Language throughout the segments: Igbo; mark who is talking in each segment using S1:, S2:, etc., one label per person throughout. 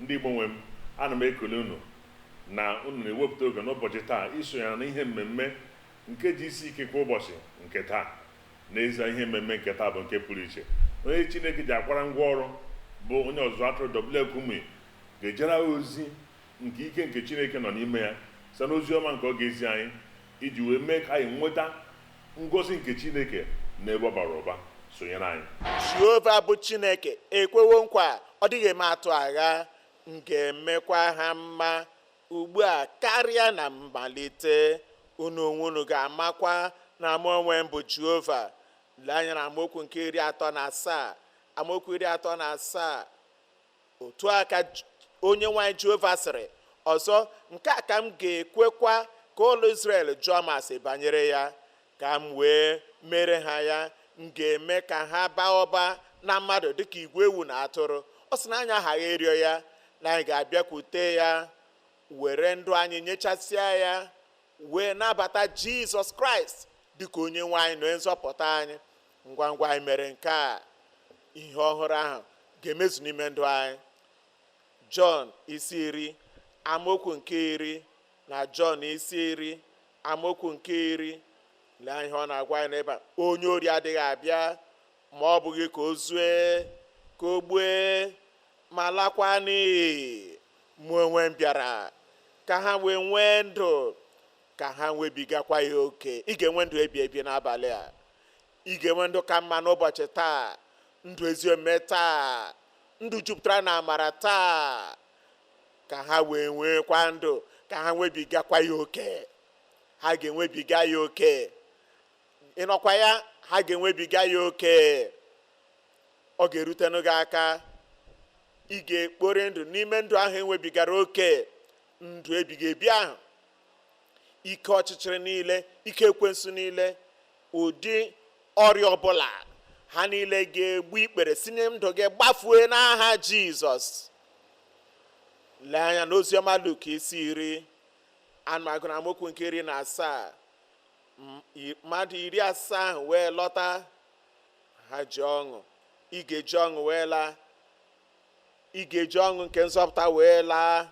S1: Ndị Igbo nwe m, ana m ekele unu na unu na-ewepụta oge n'ụbọchị taa isonyere na ihe mmemme nke ji isi ike kwa ụbọchị nke taa. N'ezie, ihe mmemme nke taa bụ nke pụrụ iche. Onye Chineke ji akwara ngwa ọrụ bụ onye ọzụzụ atụrụ W. Kumuyi ga-ejere anyị ozi nke ike nke Chineke nọ n'ime ya site n'ozi ọma nke ọ ga-ezi anyị iji wee mee ka anyị nweta ngọzi nke Chineke n'ebe ọ bara ụba. Sonyere anyị.
S2: Jehova bụ Chineke ekwewo nkwa, ọ dịghị eme atụ agha, m ga-emekwa ha mma ugbu a karịa na mmalite. Unu onwe unu ga-amakwa na mụ onwe m bụ Jehova. Lee anya na amaokwu nke 37, amaokwu 37. Otu a ka onye nwanyị Jehova sịrị, ọzọ nke a ka m ga-ekwekwa ka ụlọ Izrel jụọ m ase banyere ya, ka m wee mere ha ya. M ga-eme ka ha baa ụba na mmadụ dịka igwe ewu na atụrụ. Ọ sị na anyị aghaghị ịrịọ ya, na anyị ga-abịakwute ya, were ndụ anyị nyechasịa ya, wee nabata Jizọs Kraịst dịka onye nwe anyị na onye nzọpụta anyị. Ngwa ngwa anyị mere nke a, ihe ọhụrụ ahụ ga-emezu n'ime ndụ anyị. Jọn isi 10 amaokwu nke 10 na Jọn isi 10 amaokwu nke 10. Lee ihe ọ na-agwa anyị n'ebe a. Onye ori adịghị abịa ma ọ bụghị ka o zue, ka o gbue, ma lakwa n'iyi. Mụ onwe m bịara ka ha wee nwee ndụ, ka ha nwebigakwa ya oke. Ị ga-enwe ndụ ebi ebi n'abalị a. Ị ga-enwe ndụ ka mma n'ụbọchị taa, ndụ ezi omume taa, ndụ jupụtara na amara taa, ka ha wee nwekwa ndụ, ka ha nwebigakwa ya oke. Ha ga-enwebiga ya oke. Ị nọkwa ya, ha ga-enwebiga ya oke. Ọ ga-erutenụ gị aka. Ị ga-ekpori ndụ n'ime ndụ ahụ enwebigara oke, ndụ ebighị ebi ahụ. Ike ọchịchịrị niile, ike ekwensu niile, ụdị ọrịa ọbụla, ha niile ga-egbu ikpere si na ndụ gị gbafue n'aha Jizọs. Lee anya n'oziọma Luk isi 10, anụmagụ na amaokwu nke 17. Mmadụ 70 ahụ wee lọta, ha ji ọṅụ. Ị ga-eji ọṅụ wee laa. Ị ga-eji ọṅụ nke nzọpụta wee laa,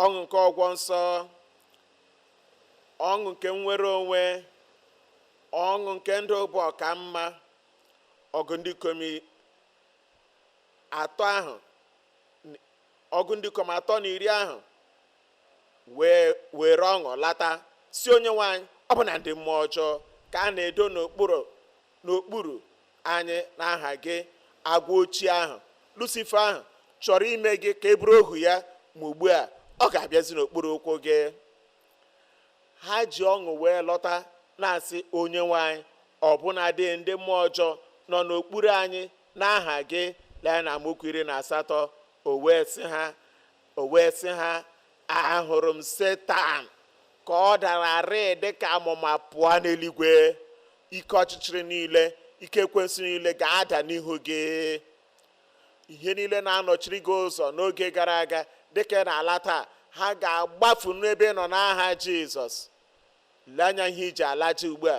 S2: ọṅụ nke ọgwọ nsọ, ọṅụ nke nnwere onwe, ọṅụ nke ndụ bụ ọkamma. Ọgụ ndị ikom atọ ahụ, ọgụ ndị ikom atọ na iri ahụ wee were ọṅụ lata, si onye nwe anyị, ọ bụ na ndị mmụọ ọjọọ ka a na-edo n'okpuru anyị n'aha gị. Agwọ ochie ahụ, Lucifer ahụ, chọrọ ime gị ka e bụrụ ohu ya, ma ugbu a ọ ga-abịazi n'okpuru ụkwụ gị. Ha ji ọṅụ wee lọta na-asị onye nwe anyị, ọbụna dị ndị mmụọ ọjọọ nọ n'okpuru anyị n'aha gị. Lee na amaokwu 18, o wee sị ha, ahụrụ m Setan ka ọ dara rịị dịka amụma pụọ n'eluigwe. Ike ọchịchịrị niile, ike ekwensu niile ga-ada n'ihu gị. Ihe niile na-anọchiri gị ụzọ n'oge gara aga dịka ị na-ala taa, ha ga-agbafu n'ebe ị nọ n'aha Jizọs. Lee anya ihe iji alaji ugbu a,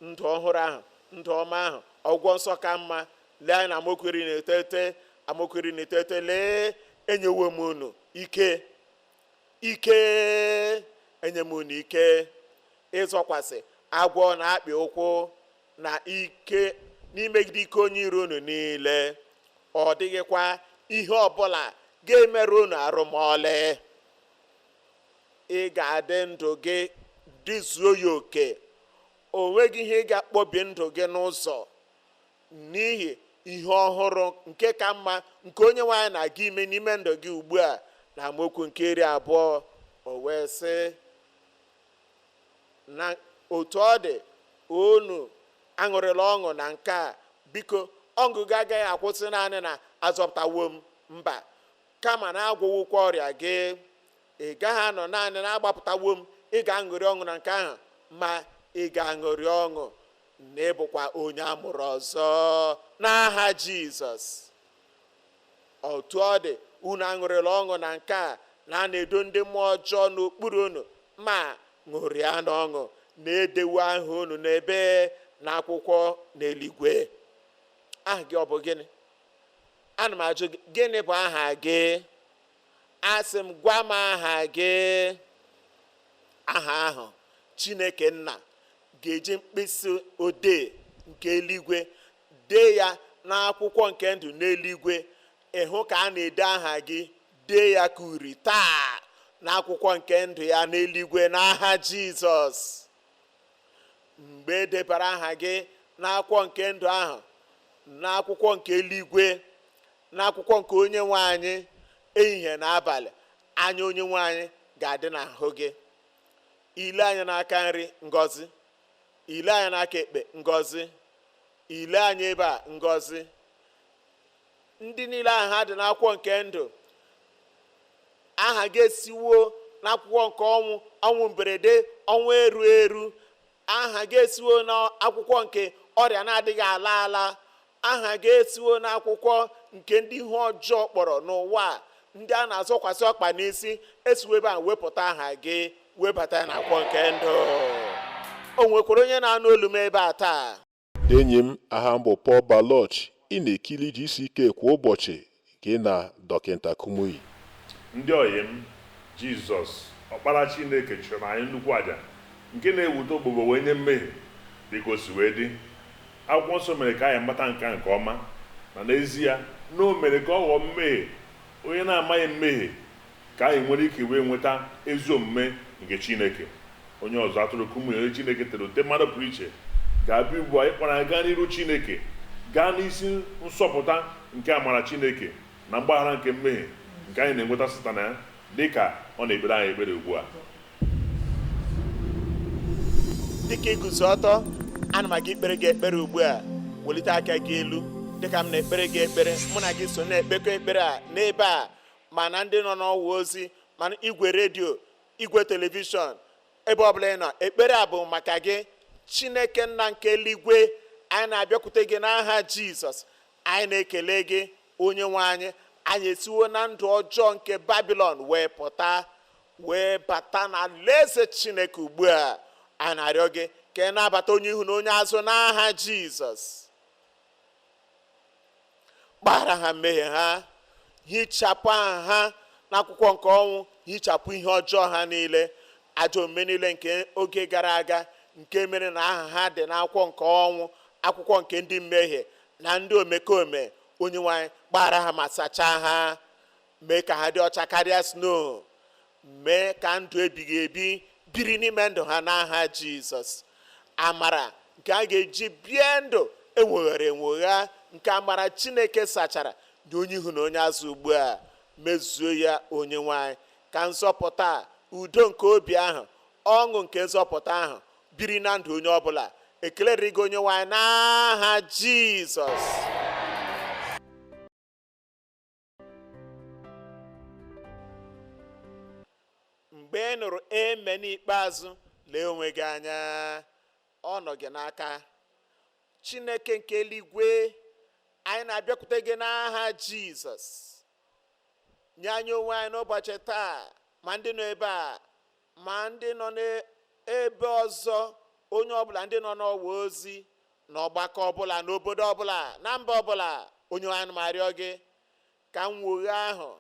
S2: ndụ ọhụrụ ahụ, ndụ ọma ahụ, ọgwụgwọ nsọ ka mma. Lee anya na amaokwu 19, amaokwu 19, lee, enyewo m unu ike, ike, enye m unu ike ịzọkwasị agwọ na akpị ụkwụ na ike n'imegide ike onye iro unu niile. Ọ dịghịkwa ihe ọbụla ga-emerụ unu arụ ma ọlị. Ị ga-adị ndụ gị dịzuo ya oke. O nweghị ihe ị ga-akpọbi ndụ gị n'ụzọ n'ihi ihe ọhụrụ nke ka mma nke onye nwe anyị na-aga ime n'ime ndụ gị ugbu a. Na amaokwu nke 20, o wee sị na otu ọ dị, unu aṅụrịla ọṅụ na nke a. Biko, ọṅụ gị agaghị akwụsị naanị na azọpụtawo m, mba, kama na agwọwokwa ọrịa gị. Ị gaghị anọ naanị na agbapụtawo m, ị ga-aṅụrị ọṅụ na nke ahụ, ma ị ga-aṅụrị ọṅụ na ị bụkwa onye a mụrụ ọzọ n'aha Jizọs. Otu ọ dị, unu aṅụrịla ọṅụ na nke a, na a na-edo ndị mmụọ ọjọọ n'okpuru unu, ma ṅụrịa n'ọṅụ na-edewo aha unu n'ebe n'akwụkwọ n'eluigwe. Aha gị ọ bụ gịnị? Ana m ajụ gị, gịnị bụ aha gị? Asị m, gwa m aha gị. Aha ahụ Chineke nna ga-eji mkpịsị odee nke eluigwe dee ya n'akwụkwọ nke ndụ n'eluigwe. Ịhụ ka a na-ede aha gị, dee ya ka uri taa n'akwụkwọ nke ndụ ya n'eluigwe n'aha Jizọs. Mgbe e debara aha gị n'akwụkwọ nke ndụ ahụ, n'akwụkwọ nke eluigwe, n'akwụkwọ nke onye nwe anyị, ehihie na abalị anya onye nwe anyị ga-adị n'ahụ gị. Ile anya n'aka nri, ngọzi. Ile anya n'aka ekpe, ngọzi. Ile anya ebe a, ngọzi. Ndị niile aha ha dị n'akwụkwọ nke ndụ, aha gị esiwo n'akwụkwọ nke ọnwụ, ọnwụ mberede, ọnwụ eru eru. Aha gị esiwo n'akwụkwọ nke ọrịa na-adịghị ala ala. Aha gị esiwo n'akwụkwọ nke ndị ihe ọjọọ kpọrọ n'ụwa a, ndị a na-azọkwasị ọkpa n'isi, esiwo ebe a wepụta aha gị, webata ya n'akwụkwọ nke ndụ. O nwekwara onye na-anụ olu m ebe a taa?
S3: Enyi m, aha m bụ Paul Baloch. Ị na-ekiri GCK kwa ụbọchị gị na Dọkịta Kumuyi.
S1: Ndị ọyị m, Jizọs ọkpara Chineke chụrụ anyị nnukwu àjà nke na-ewute ogbugbo wee nye mmehie. Dịka o si wee dị, akwụkwọ nsọ mere ka anyị mata nke a nke ọma, na n'ezie na o mere ka ọ ghọọ mmehie onye na-amaghị mmehie, ka anyị nwere ike wee nweta ezi omume nke Chineke. Onye ọzọ atụrụ Kumuyi, onye Chineke tere ute mmadụ pụrụ iche, ga-abịa ugbu a ịkpọrọ anyị gaa n'iru Chineke, gaa n'isi nsọpụta nke amara Chineke na mgbaghara nke mmehie nke anyị na-enweta site na ya, dịka ọ na-ekpere anyị ekpere ugbu a.
S2: Dịka iguzo ọtọ, ana m aga ikpere gị ekpere ugbu a. Welite aka gị elu dịka m na-ekpere gị ekpere. Mụ na gị so na-ekpekọ ekpere a n'ebe a, ma na ndị nọ n'ọwa ozi, ma na igwe redio, igwe telivishọn, ebe ọbụla ị nọ, ekpere a bụ maka gị. Chineke nna nke eluigwe, anyị na-abịakwute gị n'aha Jizọs. Anyị na-ekele gị, onye nwe anyị. Anyị esiwo na ndụ ọjọọ nke Babilọn wee pụta, wee bata na alaeze Chineke ugbu a. Anyị na-arịọ gị ka ị na-abata onye ihu na onye azụ n'aha Jizọs. Gbaghara ha mmehie ha, hichapụ aha ha n'akwụkwọ nke ọnwụ, hichapụ ihe ọjọọ ha niile, ajọ omume niile nke oge gara aga nke mere na aha ha dị n'akwụkwọ nke ọnwụ, akwụkwọ nke ndị mmehie na ndị omekome. Onye nwe anyị, gbaghara ha ma sachaa ha, mee ka ha dị ọcha karịa snow, mee ka ndụ ebighị ebi biri n'ime ndụ ha n'aha Jizọs. Amara nke a ga-eji bie ndụ enweghere enwegha, nke amara Chineke sachara dị onye ihu na onye azụ ugbu a, mezuo ya, onye nwe anyị. Ka nzọpụta, udo nke obi ahụ, ọṅụ nke nzọpụta ahụ biri na ndụ onye ọbụla. Ekele dịrị gị, onye nwe anyị, n'aha Jizọs. Mgbe ị nụrụ eme n'ikpeazụ, lee onwe gị anya, ọ nọ gị n'aka. Chineke nke eluigwe, anyị na-abịakwute gị n'aha Jizọs. Nye anyị onwe anyị n'ụbọchị taa, ma ndị nọ ebe a, ma ndị nọ n'ebe ọzọ, onye ọbụla, ndị nọ n'ọwa ozi, n'ọgbakọ ọbụla, n'obodo ọbụla, na mba ọbụla. Onye anyị ma arịọ gị ka nnwoghe ahụ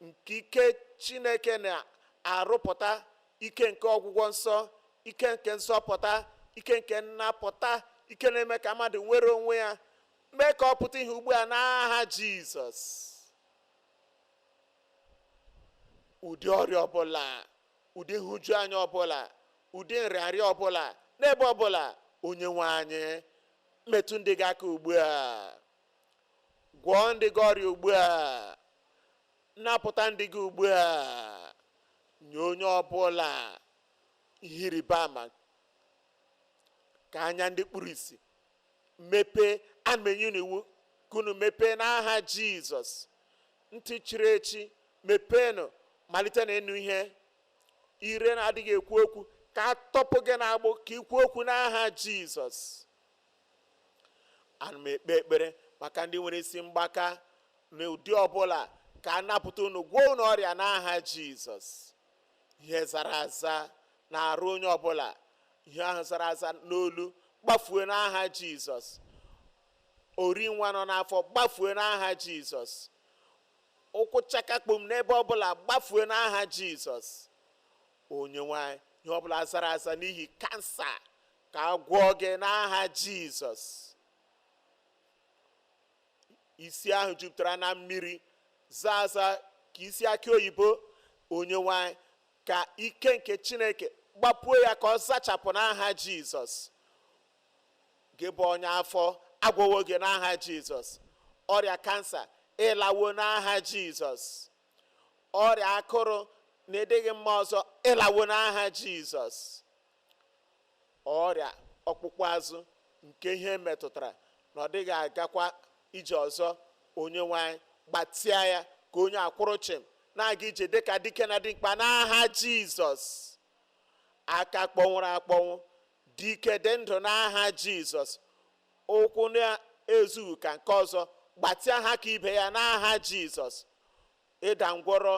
S2: nke ike Chineke na-arụpụta, ike nke ọgwụgwọ nsọ, ike nke nzọpụta, ike nke nnapụta, ike na-eme ka mmadụ nwere onwe ya, mee ka ọ pụta ihe ugbu a n'aha Jizọs. Ụdị ọrịa ọbụla, ụdị nhụjuanya ọbụla, ụdị nrịanrịa ọbụla, n'ebe ọbụla, onye nwe anyị, metụ ndị gị aka ugbu a, gwọọ ndị gị ọrịa ugbu a, napụta ndị gị ugbu a, nye onye ọbụla ihe ịrịba ama, ka anya ndị kpuru ìsì mepee. Ana m enye unu iwu ka unu mepee n'aha Jizọs. Ntị chiri echi, mepeenụ, malite na ịnụ ihe. Ire na-adịghị ekwu okwu, ka a tọpụ gị n'agbụ ka ikwu okwu n'aha Jizọs. Ana m ekpe ekpere maka ndị nwere isi mgbaka n'ụdị ọbụla, ka a napụta unu, gwọọ unu ọrịa n'aha Jizọs. Ihe zara aza na-arụ onye ọbụla, ihe ahụ zara aza n'olu, gbafue n'aha Jizọs. Ori nwa nọ n'afọ, gbafue n'aha Jizọs. Ụkwụ chakakpom n'ebe ọbụla gbafue n'aha Jizọs. Onye nwanyị, ihe ọbụla zara aza n'ihi kansa ka a gwọọ gị n'aha Jizọs. Isi ahụ jupụtara na mmiri zaa aza ka isi akị oyibo, onye nwanyị, ka ike nke Chineke gbapuo ya ka ọ zachapụ n'aha Jizọs. Gị bụ onye afọ, agwọwo gị n'aha Jizọs. Ọrịa kansa ịlawo n'aha Jizọs. Ọrịa akụrụ na-edịghị mma ọzọ ịlawo n'aha Jizọs. Ọrịa ọkpụkpụ azụ nke ihe metụtara na ọ dịghị agakwa ije ọzọ, onye nwanyị, gbatịa ya ka onye akwụrụ chịm na-aga ije dịka dike na dimkpa n'aha Jizọs. Aka kpọnwụrụ akpọnwụ, dike dị ndụ n'aha Jizọs. Ụkwụ na-ezughị ka nke ọzọ, gbatịa ha ka ibe ya n'aha Jizọs. Ịda ngwọrọ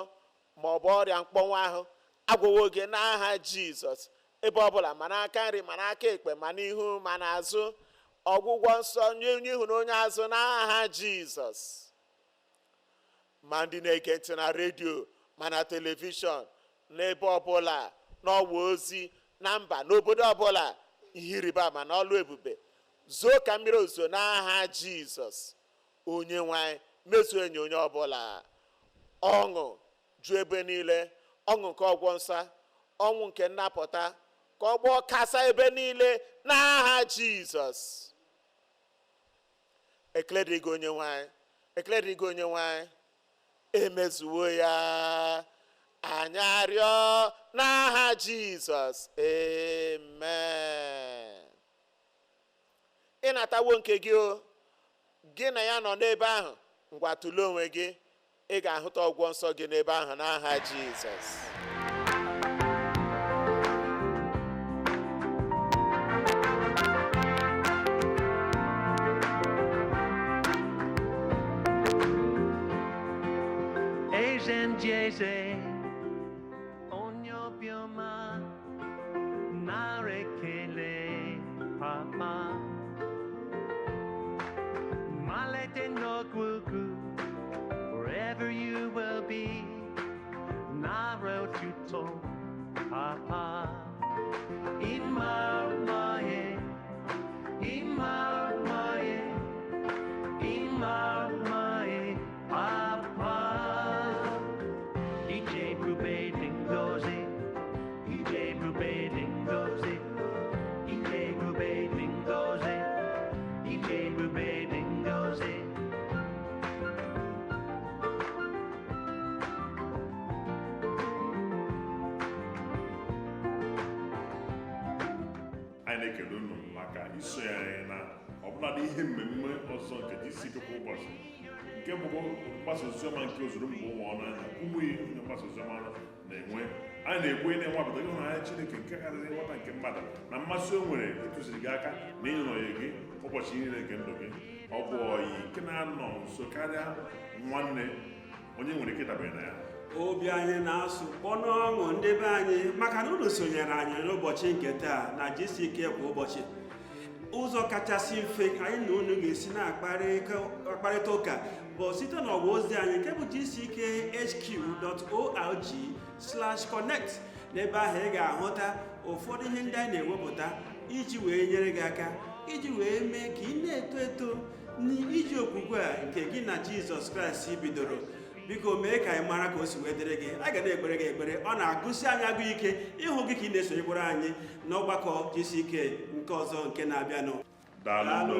S2: ma ọ bụ ọrịa mkpọnwụ ahụ agwọwo gị n'aha Jizọs. Ebe ọbụla, ma n'aka nri, ma n'aka ekpe, ma n'ihu, ma n'azụ, ọgwụgwọ nsọ nye onye ihu na onye azụ n'aha Jizọs. Ma ndị na-ege ntị na redio, ma na telivishọn, n'ebe ọbụla, n'ọwa ozi, na mba, n'obodo ọbụla, ihe ịrịba ama na ọlụ ebube zoo ka mmiri ozuzo n'aha Jizọs. Onye nwanyị, mezuo enyi onye ọbụla. Ọṅụ ju ebe niile, ọṅụ nke ọgwọ nsọ, ọṅụ nke nnapụta, ka ọ gbọọ kasa ebe niile n'aha Jizọs. Ekele dịrị gị onye nwanyị, ekele dịrị gị onye nwanyị, emezuwo ya. Anyị arịọ n'aha Jizọs, amen. Ịnatawo nke gị o, gị na ya nọ n'ebe ahụ, ngwa tụlee onwe gị, ị ga-ahụta ọgwọ nsọ gị n'ebe ahụ n'aha Jizọs.
S4: Eze onye obiọma, nara ekele papa. Malite n'ọgwụgwụ, wherever you will be, nara otuto papa. Ịma mma, ịma mma, ịma mma, papa. Ije ebube dị ngọzi, ije ebube dị ngọzi, ije ebube dị ngọzi, ije ebube dị ngọzi.
S1: Anyị na-ekele unu maka isonye anyị na ọbụladị ihe mmemme ọzọ nke GCK kwa ụbọchị, nke bụ mgbasa oziọma nke ozuru mba ụwa ọnụ anya ụmụ ihe onye mgbasa oziọma na-enwe. Anyị na-ekwe na-enwapụta ịhụnanya Chineke nke karịrị nghọta nke mmadụ na mmasị o nwere ịtụziri gị aka na ịnọnye gị ụbọchị niile nke ndụ gị. Ọ bụ ọyị nke na-anọ nso karịa nwanne onye nwere ike ịdabere na ya.
S5: Obi anyị na-asụ kpọnụ ọṅụ ndị be anyị maka na unu sonyere anyị n'ụbọchị nke taa na GCK kwa ụbọchị. Ụzọ kachasị mfe anyị na unu ga-esi na-akparịta ụka bụ site n'ọwa ozi anyị nke bụ gckhq.org/connect. N'ebe ahụ ị ga-ahụta ụfọdụ ihe ndị anyị na-ewepụta iji wee nyere gị aka, iji wee mee ka ị na-eto eto n'iji okwukwe a nke gị na Jizọs Kraịst bidoro. Biko mee ka anyị mara ka o si wee dịrị gị. A ga na-ekpere gị ekpere. Ọ na-agụsi anyị agụ ike ịhụ gị ka ị na-esonyekwara anyị n'ọgbakọ GCK nke ọzọ nke na-abịanụ.
S1: Daalụ.
S5: Daalụ.